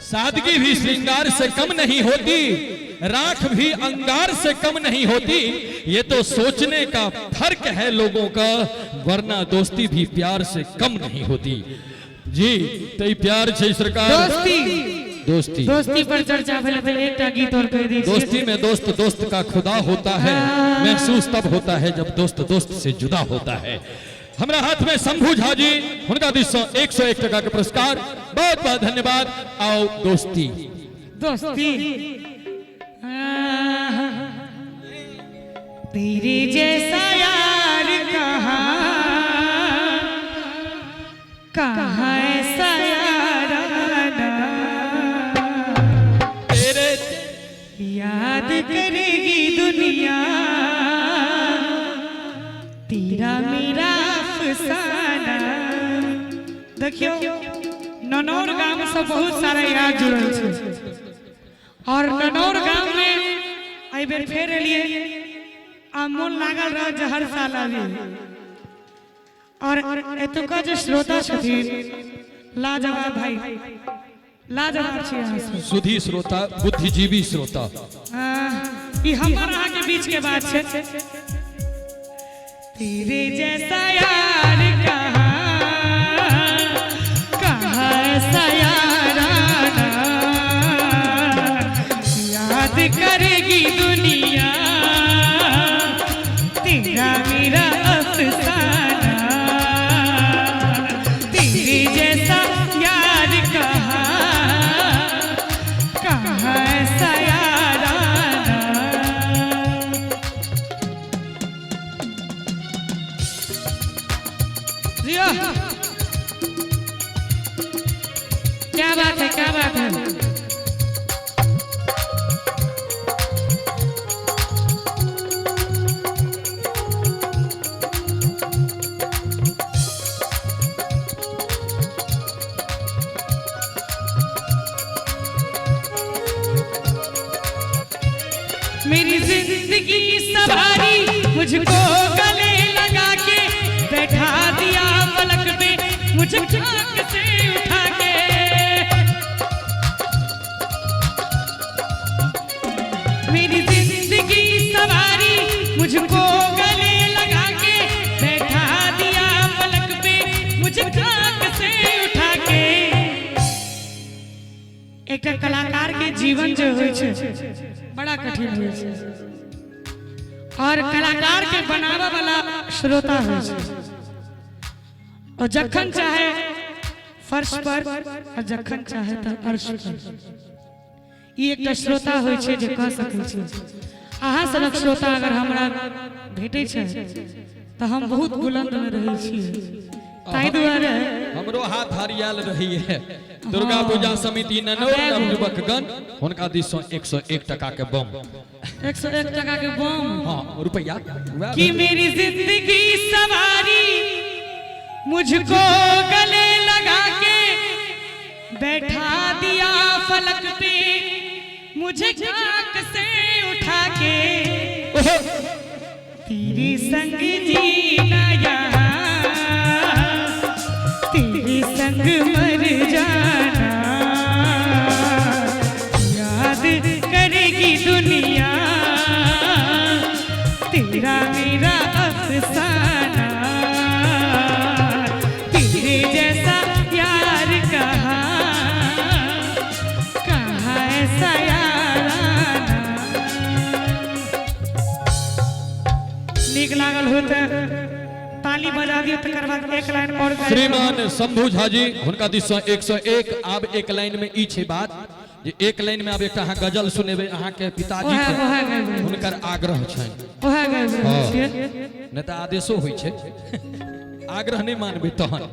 सादगी भी श्रृंगार से कम नहीं होती, राख भी अंगार से कम नहीं होती। ये तो सोचने का फर्क है लोगों का, वरना दोस्ती भी प्यार से कम नहीं होती। जी तो ई प्यार छै सरकार। दोस्ती। दोस्ती। दोस्ती पर चर्चा भेल, भेल एकटा गीत और कहि दै छी। दोस्ती में दोस्त दोस्त का खुदा होता है, महसूस तब होता है जब दोस्त दोस्त से जुदा होता है। हमरा हाथ में शंभू झा जी, हुनका दिस से 101 टका के पुरस्कार, बहुत बहुत धन्यवाद। आओ दोस्ती। दोस्ती। तेरे जैसा यार कहाँ कहाँ ऐसा याराना, तेरे याद करेगी दुनिया तेरा मेरा अफसाना। देखियो, ननौर गाम से बहुत सारा याद जुड़ल छै और ननौर गाम में एहि बेर फेर एलियै आ मोन लागल रह जे हर साल आबी। और एतुका जे श्रोता छथिन, लाजवाब भाई, लाजवाब छी अहाँ सब। सुधी श्रोता, बुद्धिजीवी श्रोता। ई हमर अहाँ के बीच के बात छै। तेरे जैसा यार कहाँ कहाँ ऐसा याराना, याद करेगी दुनिया तेरा मेरा अफसाना। तेरे जैसा यार कहाँ कहाँ ऐसा याराना। जियो, क्या बात है, क्या बात है। मेरी जिंदगी सवारी, मुझको गले लगा के बैठा दिया पलक पे, मुझे खाक से उठा के। मेरी जिंदगी सवारी, मुझको गले लगा के बैठा दिया पलक पे, मुझे खाक से उठा के। एकटा कलाकार के जीवन जे होइ छै, बड़ा कठिन होइ छै और कलाकार के बनाबऽ वाला श्रोता होइ छै और जखन चाहे फर्श पर और जखन चाहे तऽ अर्श पर। ई एकटा श्रोता होइ छै जे कह सकै छै। अहाँ सभक श्रोता अगर हमरा भेटै छै तऽ हम बहुत बुलंद मे रहै छी, ताहि दुआरे हमरो हाथ हरियाल रही है। दुर्गा पूजा समिति ननौर नवयुवक गण, हुनका दिस से 101 टका के बम। 101 टका के बम। हाँ, रुपया वएह। कि मेरी जिंदगी सवारी, मुझको गले लगा के बैठा दिया फलक पे, मुझे खाक से उठा के। ओहो। तेरे संग जीना यहाँ, तेरे संग मर जाना, याद करेगी दुनिया तेरा मेरा अफसाना। तेरे जैसा यार कहाँ कहाँ ऐसा याराना। नीक लागल हो तऽ ताली बजा दियौ, तकर बाद एक लाइन और गाबि। श्रीमान शंभू झा जी, हुनका दिस से 101। आब एक लाइन में ई छै बात जे एक लाइन में आब एकटा अहाँ गजल सुनेबै अहाँके पिताजी ओएह के। ओएह गाबि। हुनकर आग्रह छनि। ओएह गाबि रहल छियै। नहि तऽ आदेशो होइ छै, आग्रह नहि मानबै तहन।